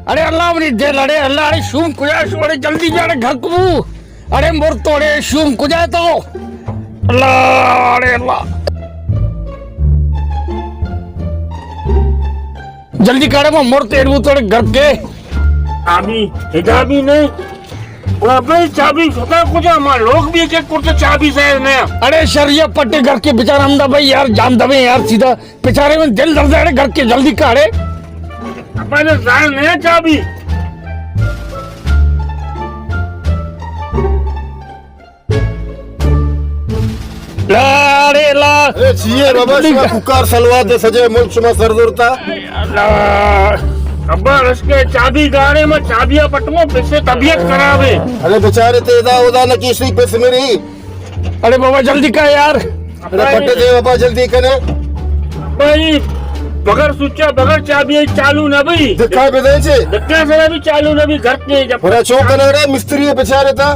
اڑے اللہ منی دل، اڑے اللہ، اڑے شوم کجا شو، اڑے جلدی جا، اڑے گھر کو۔ اڑے مر تو، اڑے شوم کجا تو؟ اللہ، اڑے اللہ۔ جلدی کاڑے، ما مر تیڑ بو تو، اڑے گھر کے۔ ابھی، ادا بھی نہیں۔ وہ ابھی چابی شتا کجا، ما لوگ بھی کہ کرتے چابی سے نہیں۔ اڑے شریعہ پٹے گھر کے بیچارہ ہمدا بھائی یار، جان دبے یار سیدھا۔ بیچارے من دل درد ہے، گھر کے جلدی کاڑے۔ ابا نے ظاہر نہیں چابی۔ لا رے لا۔ اے چیئے بابا، شما کوکار سلوات سجے ملک شما سر زورتا۔ لا۔ ابا رشکے چابی گاڑے میں چابیا پٹمو، پچھے طبیعت خراب ہے۔ ارے بیچارے تے ادا ادا نہ کیسری پس میری۔ اڑے بابا جلدی کا یار۔ اڑے پٹے دے بابا جلدی کنے۔ بھائی، بغیر سوچا، بغیر چابی چالو نہ بھائی۔ دکھا بے دے چے۔ دکھا سرا بھی چالو نہ بھائی، گھر کے جب۔ بڑا چوک نہ رہا، مستری ہے بیچارے تا۔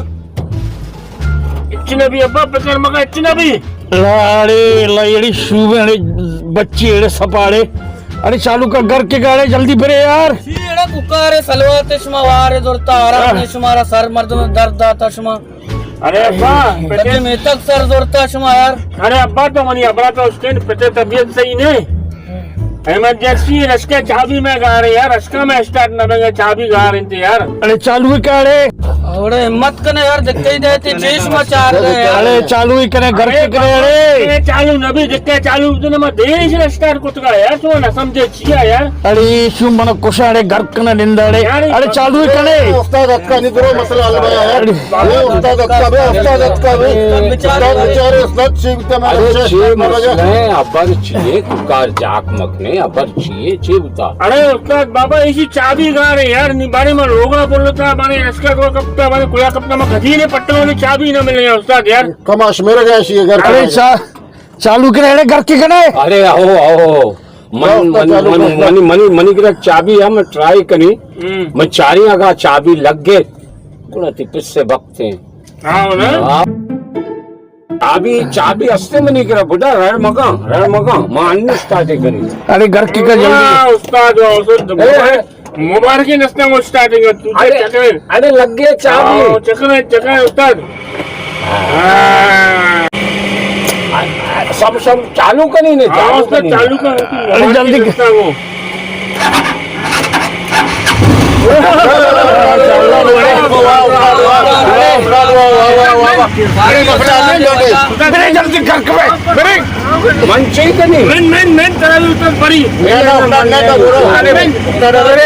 اچ نہ بھائی ابا، پکر مگا اچ نہ بھائی۔ لاڑے، لائڑی شوبے، اڑے بچی، اڑے سپاڑے۔ اڑے چالو کا گھر کے گاڑے، جلدی برے یار۔ سی اڑے ککارے سلوات شما وارے زورتا، آرام نے شمارا سر مردم درد داتا شما۔ ارے ابا، پتے۔ میں تک سر زورتا شما یار۔ ارے ابا، تو منی ابرا تو اسٹینڈ پتے، طبیعت صحیح نہیں۔ ایمرجنسی رشکے چابی میں گا رہے یار، رشکا میں اسٹارٹ نہ بنگا، چابی گا رہے تھے یار۔ اڑے چالو ہی کاڑے۔ اڑے ہمت کنے یار، دکھتے ہی دیتے، چیز ما چار دے یار۔ اڑے چالو ہی کنے، گھر کے کنے اڑے۔ اڑے چالو نہ بھائی، دکھتے چالو تو نے ما دیر سے اسٹارٹ کتگا یار، تو نہ سمجھے۔ چیا یار؟ اڑے شو من کشاڑے گھر کنا ننداڑے۔ یار، اڑے چالو ہی کنے۔ استاد اتکا نی درو مسئلہ حل بیا یار۔ اڑے۔ اے استاد اتکا بے، استاد اتکا بے۔ استاد بیچارے، استاد چی بتا میں اڑے اچھا چی استاد بنا مسئلہ گیا۔ ہے؟ ابر چیئے، کوکار جاک مکنے، ابر چیئے، چی بتا؟ اڑے استاد بابا، ایشی چابی گا رہے یار، نی بارے میں لوگا بولتا، بارے اسکا کو کپتا، بارے کویا کپتا، میں کدی نے پٹا نے چابی نہ ملے استاد یار۔ کماش میرے گیا شی گھر اڑے کا۔ چا-، چالو کرے، اڑے گھر کے کنے۔ ارے آؤ، آؤ۔ من، من، من، منی، منی، منی گرک چابی ہے، من ٹرائی کنی۔ ہم۔ من چاری اگا چابی لگ گئے۔ گڑا تی پس سے بکتے ہیں۔ ہاں، نا؟ ہاں۔ چابی، چابی ہستے منی گرک، بڈا رڑ مگا، رڑ مگا۔ ما انشتا دے کنی۔ اڑے گھر کے کا جلدی۔ واہ، استاد، واہ، استاد، اے، اے۔ مبارکی نستے کو اسٹارٹنگ ہے، تو اڑے، چکر۔ اڑے لگ گئے چابی۔ ہاں، چکر ہے، چکر ہے، استاد۔ ہاں۔ سب، سب چالو کنی نے، ہاں، چالو استاد، کنی۔ چالو کر۔ اڑے جلدی کر۔ نستے کو۔ برے جلدی گھر کے برے۔ من چی کنی؟ من، من، من ترا بھی اتر بری۔ اڑے،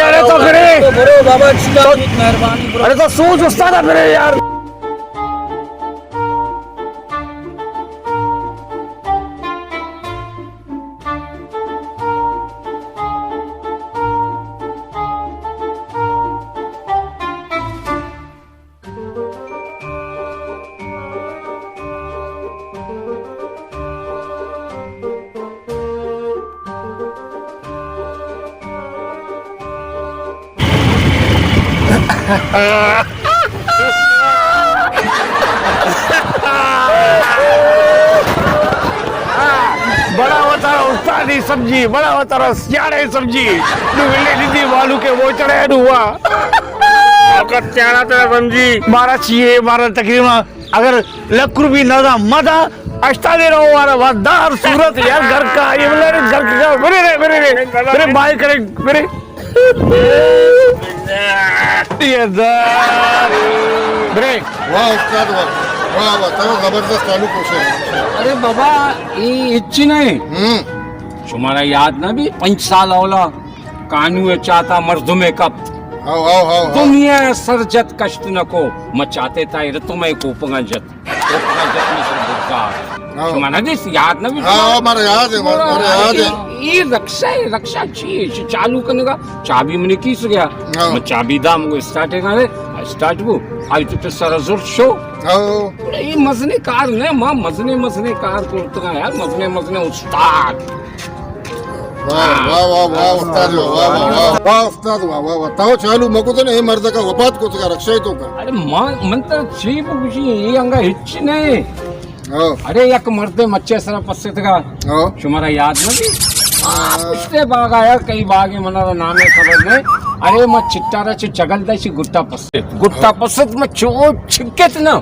اڑے تو برے۔ برو بابا، چکا مہربانی برو۔ اڑے تو سوچ استاد برے یار۔ بڑا وتارا استادی سمجھی، بڑا وتارا سیاڑے سمجھی۔ نو ویلے ندی والو کے وہ چڑھے نو ہوا۔ وقت چاڑا ترا سمجھی۔ مارا چیئے، مارا تقریباً اگر لکھ روپی نہ دا، مہ دا، اشتا دے رہو مارا، بس دا ہر صورت یار گھر کا، یہ بولے گھر کا، برے رے، برے رے، برے بھائی کرے، برے۔ یہ دا۔ برے۔ واہ استاد واہ۔ واہ واہ، ترا زبردست چالو کوشش۔ ارے بابا، یہ ہچی نہیں۔ ہم۔ شمارا یاد نہ بی، پنچ سال اولا۔ کانو ء چاتا مردم ء کپت۔ ہو، ہو، ہو، ہو۔ دنیا ء سر جت کشت نہ کو، ما چاتے تا ارتم ء کوپگاں جت۔ کوپگاں جت نہ سر بزار۔ ہو۔ شما نہ دیس، یاد نہ بی ہو، شما؟ ہو، مارا یاد ہے، مارا، مارا یاد ہے۔ اے رکشہ ہے، رکشہ چی ہے؟ چی چالو کرنے کا؟ چابی منی کیس گیا؟ ہو۔ ما چابی دا، مگو اسٹارٹ ہے گا، اسٹارٹ بو۔ آئی تو سر زور شو۔ ہو۔ اے مزنے کار نہ، ما مزنے مزنے کار کرتگا یار، مزنے مزنے استاد۔ واہ، واہ، واہ، واہ، استاد، واہ، واہ، واہ، واہ، واہ، استاد، واہ، واہ، واہ۔ تو چالو مکو تو نے، اے مرد کا وفات کو تکا رکشہ تو کا۔ ارے ما، من تو چی بگوشی، یہ انگا ہچ نہیں۔ ہاں۔ ارے یک مرد مچے سرا پسے تکا۔ ہاں۔ شمارا یاد نہیں؟ ہاں۔ پشتے باغ آیا، کئی باغ ہے، منا نام خبر نہیں۔ ارے ما چٹارا چو چگل دا چی گٹا پست۔ گٹا پست ما چو چھکت نا۔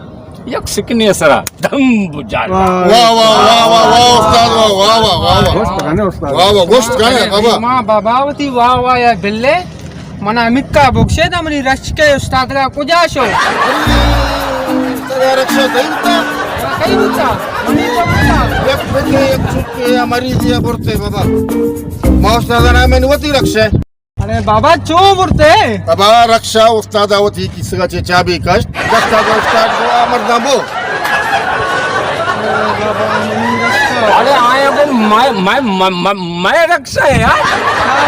یک سکنے سرا دم بجال۔ واہ، واہ، واہ، واہ، واہ، استاد، واہ، واہ، واہ، واہ۔ گوشت کنے استاد۔ واہ، واہ، گوشت کنے، بابا۔ ما بابا وتی واہ، واہ، یا بلے۔ منا مکا بکشے دا منی رشکے استاد را کجا شو؟ رکشہ کئی بوتا؟ کئی بوتا؟ منی تو بوتا۔ یک بندے، یک چھکے یا مریض یا برتے بابا۔ ما استاد نام میں وتی رکشے۔ ارے بابا، چو برتے؟ بابا، رکشہ استاد وتی کیسگا چے چابی کشت۔ دستا دو استاد کو آمر دبو۔ ارے آیا کو میں، میں، میں، میں، میں رکشہ ہے یار۔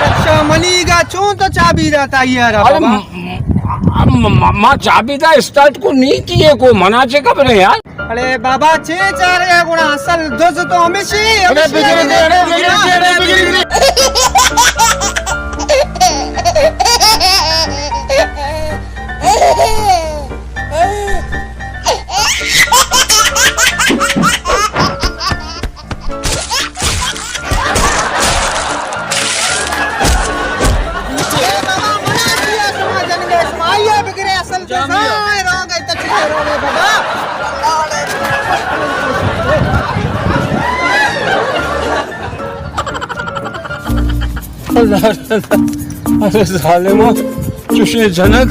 رکشہ منی گا چون تو چابی داتا یار ارے بابا؟ م-، م-، م-، ما چابی دا اسٹارٹ کو نہیں کیے کو منا چے خبر ہے یار۔ ارے بابا، چے چارے گڑا اصل دز تو ہمیشی، ارے ہمیشی بگڑ دے، ارے بگڑ دے، ارے بگڑ دے۔ اللہ، اللہ، ارے ظالمو، چوشیں جنگ۔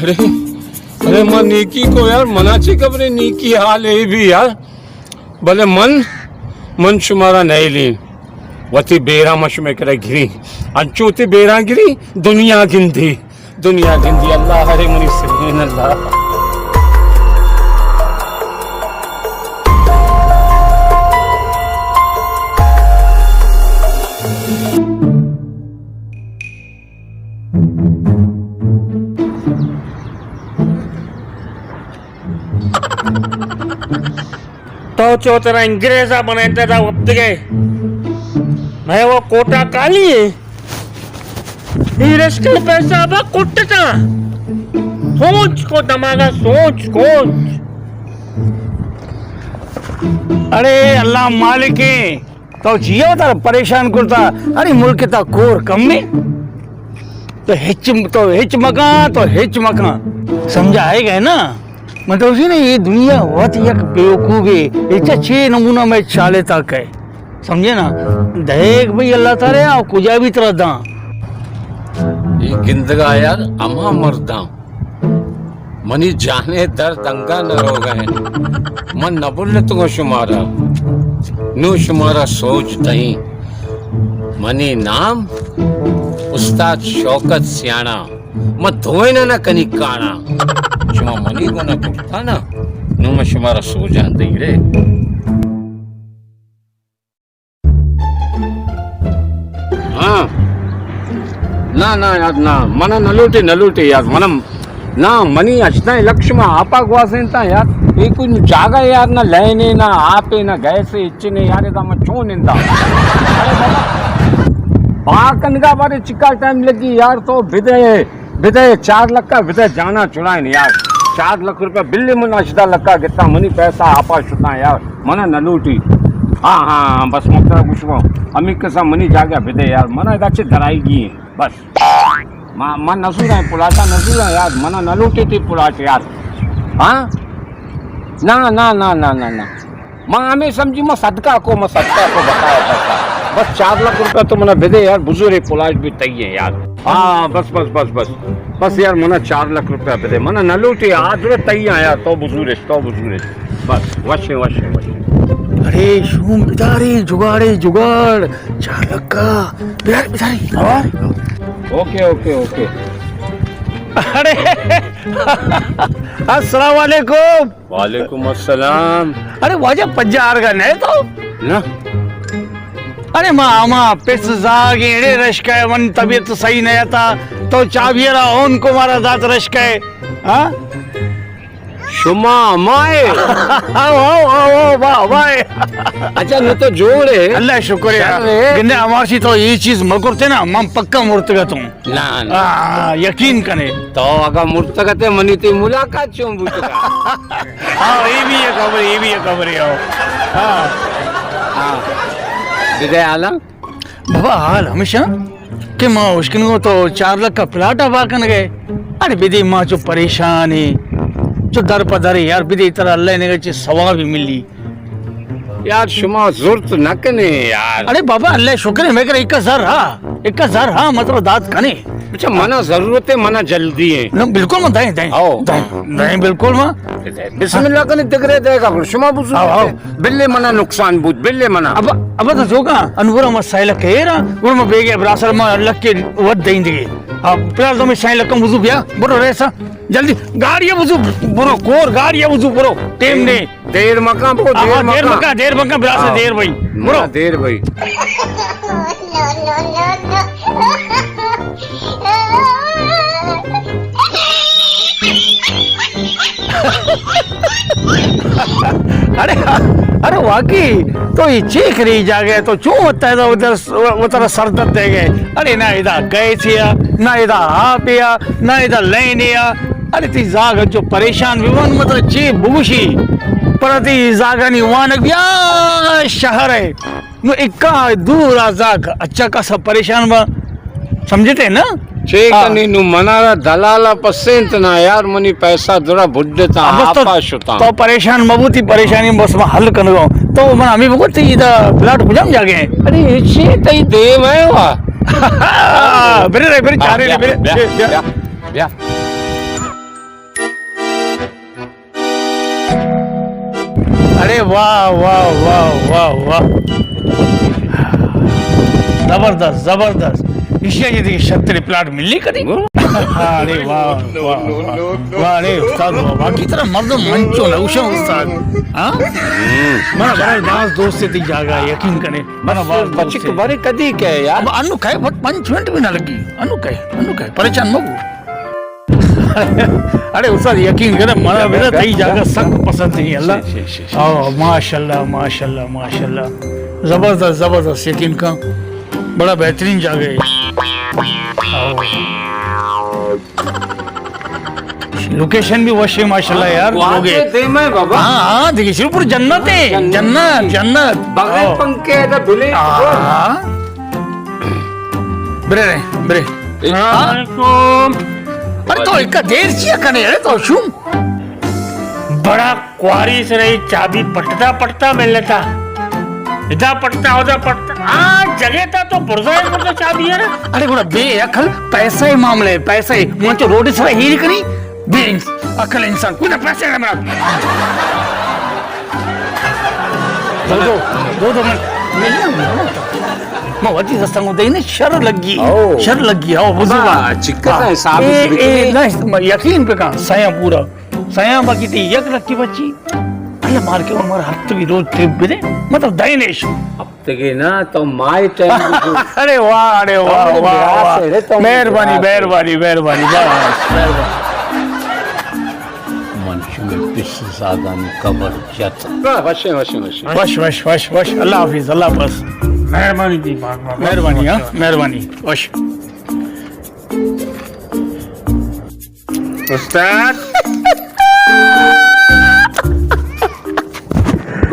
ارے، ارے ما نیکی کو یار، منا چے خبرے نیکی حال ہے بھی یار۔ بلے من، من شمارا نئیلیں۔ وتی بیراں من شمے کرا گریں۔ انچو وتی بیراں گریں، دنیا گندی۔ دنیا گندی اللہ، ارے منی سرین اللہ۔ تو چو ترا انگریزا بنائینتا دا وپتگے۔ میں وہ کوٹا کالی ہے۔ ہیرش کے پیسہ با کٹتا۔ سوچ کو دماغا سوچ، سوچ۔ اڑے اللہ مالک ہے۔ تو چیا وتارا پریشان کرتا؟ ارے ملک تا کور کم ہے۔ تو ہچ، تو ہچ مکان، تو ہچ مکان۔ سمجھا آئے گئے نا؟ مطلب سی نا، یہ دنیا وت یک بیوقوف ہے۔ اچھا چھ نمونہ میں چالے تا کئے۔ سمجھے نا؟ دہیگ بھئی اللہ تعالی آ کجا بھی ترا داں۔ یہ گندگا یار اما مرداں۔ منی جان ء درد انگا نہ روگ ء انت۔ من نہ بلتگوں شمارا، نوں شمارا سوج دئیں۔ منی نام استاد شوکت سیانا، من دوئیناں نہ کنی کانا۔ شما منی گونا کرتا نا، نوں من شمارا سوجاں دئیں رے۔ ہاں۔ نہ، نہ یار، نہ۔ منا نہ لوٹی، نہ لوٹی یار۔ منا، نہ، منی ہژدہ لکھ شما آپا گوازینتا یار۔ اے کوئی جاگہ یار، نہ لائنے، نہ آپے، نہ گیسے، ہچ نے یار، ادا من چون نندا؟ ارے بابا، بار کنگا بارے چکا ٹائم لگی یار، تو بدے۔ بدے چار لکھ ء بدے جانا چڑائیں یار۔ چار لکھ روپیہ بلی من ہژدہ لکھ ء گتا، منی پیسہ آپا شتاں یار، منا نہ لوٹی۔ ہاں، ہاں، ہاں، بس من ترا گوشگوں، ہمے کسا منی جاگہ بدے یار، منا ادا چہ درائیگی ایں، بس۔ ما، من نزوراں، پلاٹا نزوراں یار، منا نہ لوٹی تی پلاٹ یار۔ ہاں؟ نہ، نہ، نہ۔ ما ہمے سمجھی، ما صدقہ کو، ما صدقہ کو بقایا پیسہ۔ بس چار لکھ روپیہ تو منا بدے یار، بزور پلاٹ بھی تئی ہے یار۔ ہاں، بس، بس، بس، بس۔ بس یار، منا چار لکھ روپیہ بدے۔ منا نہ لوٹی، آ درو تئی ہے یار، تو بزورش، تو بزورش۔ بس، وشے، وشے، وشے۔ ارے، شوم بدارے، جگاڑے، جگاڑ۔ چار لکھ کا۔ بدار، بدارے۔ Okay, okay, okay. ارے، السلام علیکم۔ وعلیکم السلام۔ ارے واجہ پجار گا نئے تو؟ نہ۔ ارے ما، ما پس زاگ ایڑے رشکہ، من طبیعت صحیح نہ تا، تو چابی را اون کو مارا دات رشکہ۔ ہاں؟ شما مائے؟ آو، آو، آو، آو، واہ، واہ۔ اچھا، نو تو جوڑ ہے۔ اللہ شکر ہے۔ شر ہے۔ گندے ہمارسی تو یہ چیز مگرتے نا، من پکا مرتگا تم۔ نہ، نہ۔ آ، یقین کنے۔ تو اگا مرتگتے منی تی ملاقات چون بوتگا؟ ہاں، یہ بھی ایک خبر، یہ بھی ایک خبر ہے، ہاں۔ ہاں۔ ہاں۔ بدے حالا؟ بابا، حال ہمیشہ؟ کہ ما اشکنگو تو چار لکھ کا پلاٹ آبا کنگے۔ اڑے بدے ما چو پریشان ایں، چو در پہ در یار، بدے ترا اللہ نگا چے ثواب ملی۔ یار، شما زرت نہ کنے یار۔ اڑے بابا، اللہ شکر ہے، مگر ایک ہزار ہا، ایک ہزار ہا، مطلب دات کنے۔ اچھا، منا ضرورت ہے، منا جلدی ہے۔ نہ، بالکل، من دائیں، دائیں، آؤ۔ دائیں، دائیں، بالکل، ما۔ بسم اللہ کنے، دگرے دے گا، شما بزرگ آؤ، آؤ۔ بلے منا نقصان بود، بلے منا۔ اب، اب تو جو کا، انورا ما سائل کہہ رہا، اور ما بیگے براسر ما لکھ کے ود دیں دے۔ اب فی الحال تو میں سائل کم وضو بیا، برو ریسا۔ جلدی، گاڑی وضو، برو، کور، گاڑی وضو، برو، ٹیم نے۔ دیر مکان، برو، آہا، دیر دیر مکان۔ مکان، دیر مکان، برا سے ہاں۔ دیر بھائی۔ برو۔ ہاں، دیر بھائی۔ اڑے، اڑے واقعی تو یہ چیک رہی جاگے تو چون وتا ہے ادھر وترا سردت دے گئے۔ اڑے نہ ادا گیس یا، نہ ادا آپ یا، نہ ادا لین یا۔ اڑے تی زاگ جو پریشان بی وان مطلب چی بگوشی۔ پر تی زاگانی وانگ بیا شہر ہے۔ نو اکا دور آ زاگ اچھا کسا پریشان با۔ سمجھتے نا؟ چے ہاں۔ کنی نو منارا دلالا پسینت نا یار، منی پیسہ درا بڈتا، اب بس تو، آپا شتا۔ تو پریشان مبو، تی پریشانی بس ما حل کنگا۔ تو من ہمیں بگو تی دا پلاٹ کجام جاگے ہیں؟ اڑے اچھی تئی دیم ہے وا۔ برے رے، برے چارے رے، برے۔ بیا، بیا، بیا، بیا۔ اڑے واہ، واہ، واہ، واہ، واہ۔ زبردست، زبردست۔ ایشی ءَ چہ دگہ شتریں پلاٹ ملی کدی؟ اڑے واہ، واہ، واہ۔ واہ، اڑے استاد واہ، واقعی ترا مردم منچو نہ گوشاں استاد۔ ہاں؟ منا برا باز دوست تئی جاگہ، یقین کنے۔ منا باز دوست بچک ہے۔ برے کدی کہ یار؟ اب انو کہے، پنچ منٹ بھی نہ لگی۔ انو کہے، انو کہے، پریشان مبو۔ اڑے استاد یقین کرے، منا بیا، بیا، بیا، تئی جاگہ سک پسند نہیں اللہ۔ شی، شی، شی، شی۔ او ماشاءاللہ، ماشاءاللہ، ماشاءاللہ۔ زبردست، زبردست، یقین کن۔ بڑا بہترین جاگہ ہے۔ او۔ لوکیشن بھی وش ہے ماشاءاللہ یار، لوگ ہے۔ دیم ہے بابا۔ ہاں، ہاں، دیکھیے، شروع پر جنت ہے، جنت، جنت۔ بغیر او۔ پنکھے ہے تو بلے۔ ہاں۔ برے رے، برے۔ السلام علیکم۔ ارے تو ایک دیر چیا کنے، ارے تو شوم۔ بڑا کواری سرے چابی پٹتا پٹتا ملتا۔ ادا پٹتا، ادا پٹتا۔ آ جگہ تا تو برزا ہے، برزا چابی ہے نا۔ ارے گڑا بے عقل، پیسہ ہے معاملہ ہے، پیسہ ہے۔ من تو روڈ سرا ہیر کنی، بے انس-، عقل انسان۔ کجا پیسے نہ مراد۔ دو دو، دو دو من۔ ما وتی دستاں گوں دئینے شر لگی۔ او۔ شر لگی، او، بزرگاں۔ با، چکا ہاں۔ حساب اے، سے اے، بکنی۔ نہ، یقین بکن، سیاں پورا۔ سیاں باقی تی یک لکی بچی۔ اللہ مار کے عمر ہفت بھی روز ٹرپ بدے۔ مطلب دئینیش۔ ہفتگے نا، تو مائے ٹائم بکو۔ ارے واہ، ارے واہ، ارے واہ، واہ۔ مہربانی، مہربانی، مہربانی، بس، مہربانی۔ من شمئے پس زادانی قبر جت۔ وش، وش، وش، وش۔ وش، وش، وش، وش۔ اللہ حافظ، اللہ حافظ۔ مہربانی جی، بہت، بہت، بہت مہربانی، ہاں، مہربانی۔ وش۔ استاد۔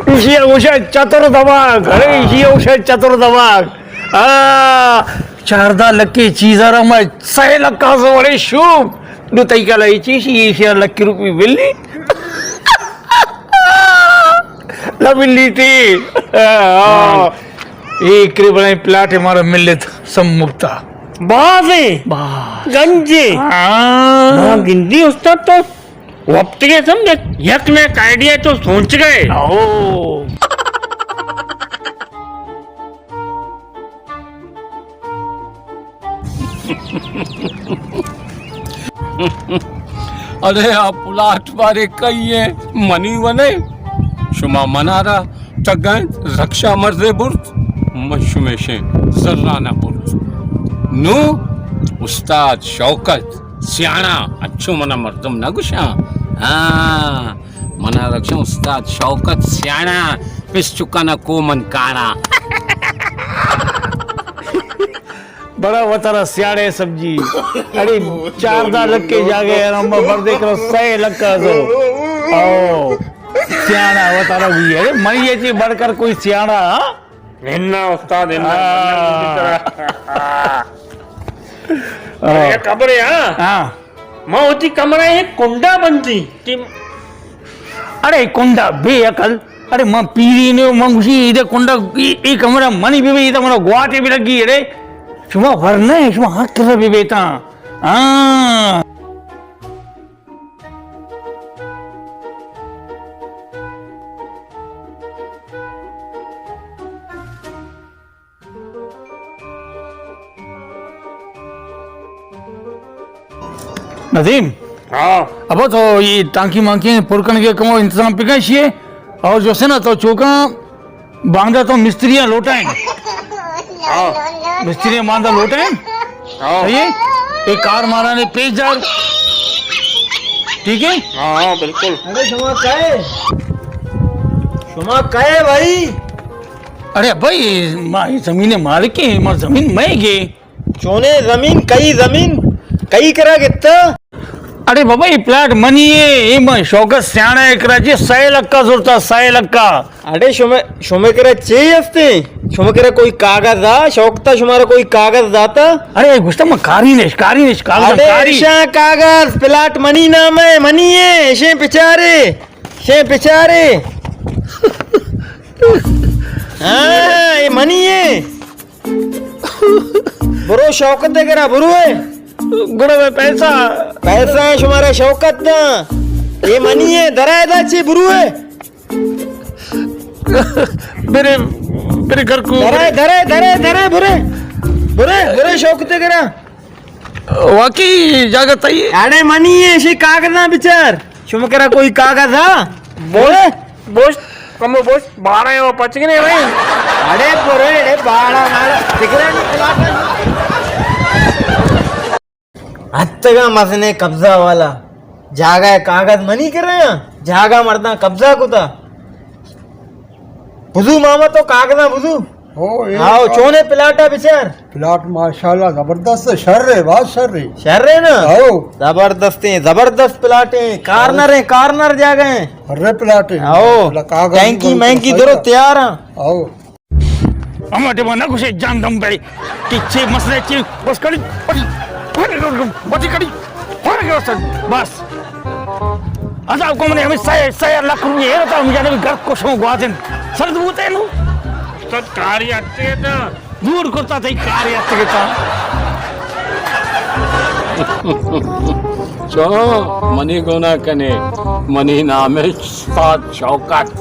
ایشی گوشے چتر دماغ، ارے، ایشی گوشے چتر دماغ۔ آ، چاردہ لکے چیزا را میں سہ لکا سو وڑے شوم۔ نو تئی کلا ای چیشی، ایشی لکی روپی ملی۔ نہ ملی تی۔ آ، اے کرے بڑا پلاٹ مارا ملت سم مکتا۔ بازیں۔ باز۔ گنجے۔ ہاں۔ ہاں، گندی استاد تو وپتگے سمجھے، یک نہ یک آئیڈیا تو سوچ گئے۔ او۔ ارے آ پلاٹ بارے کئی ہے منی ونے؟ شما منارا ٹگائیں رکشہ مرزے برت، من شمیشیں زرانہ برت۔ نو استاد شوکت سیاڑا، اچھو منا مردم نہ گوشاں۔ ہاں، منا رکشاں استاد شوکت سیاڑا، پس چکانا کو من کارا۔ بڑا وترا سیاڑے سمجھی۔ اڑے چاردہ لکے جاگے، ہم بردے کرو سہ لکا سو۔ او، سیاڑا وترا ہوئی۔ ارے من یہ چی بڑھ کر کوئی سیاڑا، ہاں؟ نہ استاد، نہ، ہاں۔ من نہ بولی ترا۔ ہاں۔ یک خبرے، ہاں۔ ہاں۔ من وتی کمرہ ءَ یک کنڈا بندی۔ کہ اڑے کنڈا بے عقل۔ اڑے من پیری نے، من گوشی ایدے کنڈا، ای، ای کمرہ منی بہ بی، ایدا منا گواتے بہ لگی۔ اڑے شما ورنہ، شما حق سے بہ بیتا۔ ہاں۔ ندیم۔ ہاں۔ ابا تو یہ ٹانکی مانکی پر کنگے کمو انتظام پکا شیے۔ اور جو سے نا تو چوکا باندا تو مستریاں لوٹائیں۔ ہاں۔ مستریاں باندا لوٹائیں۔ ہاں۔ صحیح ہے؟ ایک کار مارا نے پیش دار۔ ٹھیک ہے؟ ہاں، ہاں، بالکل۔ ارے شما کئے؟ شما کئے بھائی؟ ارے بھائی، ما زمین مالک ہیں، ما زمین میں گے۔ چونے زمین، کئی زمین، کئی کرا گتا؟ اڑے بابا، اے پلاٹ منی ہے، اے من شوکت سیاڑا ءِ کرا چے سئے لکا زرتا، سئے لکا۔ اڑے شمے، شمے کرا چے ہستے؟ شمے کرا کوئی کاغذ آ؟ شوکتا شمارا کوئی کاغذ داتا؟ اڑے گوشتا من کاری نش، کاری نش، کاغذ اڑے کاری۔ ایشاں کاغذ، پلاٹ منی نام ہے، منی ہے، ایشیں پچارے، ایشیں پچارے۔ ہاں، اے منی ہے۔ برو شوکت ءِ کرا، برو اے۔ گڑا میں پیسہ۔ پیسہ ہے شمارا شوکت نا۔ اے منی ہے، درائے دا چی برو اے۔ برے، برے گھر کو۔ درائے، درائے، درائے، درائے، برے۔ برے، برے شوکت ءِ کرا۔ واقعی جاگہ تئی؟ اڑے منی ہے، شی کاغذاں بچار۔ شما کرا کوئی کاغذ ہا؟ بوش، بوش، کمو بوش، بارہ او پچ گنے بھائی۔ اڑے برے، اڑے باڑا ماڑا، فکر ہے نہیں پلاٹ۔ اتگا مزنے قبضہ والا۔ جاگہ کاغذ منی کر رہے ہیں، جاگہ مرداں قبضہ کتا۔ بزو ماما تو کاغذاں بزو۔ ہو، اے آؤ، چونے پلاٹ ہے بچار۔ پلاٹ ماشاءاللہ زبردست ہے، شر ہے، بہت شر ہے۔ شر ہے نا؟ ہو۔ زبردست ہیں، زبردست پلاٹ ہیں، کارنر ہیں، کارنر جاگہ ہیں۔ ہر پلاٹ ہے۔ ہو۔ ماشاءاللہ، کاغذ ٹینکی بھی مینکی درو تیار ہیں۔ ہو۔ ہم اٹے وہ نہ کچھ جان دم بے۔ کہ چھ مسئلے چھ بس کڑی، بس، بس کڑی، بس۔ عذاب کو منے ہمیں سہ، سہ لکھ روپے ہے، تو ہم جانے بھی گھر کو شو گوازن۔ سر تو ہوتے نو۔ استاد کاری آتے نا۔ دور کرتا تھا کاری آتے تا۔ چو، منی گناہ کنے، منی نام ہے استاد شوکت۔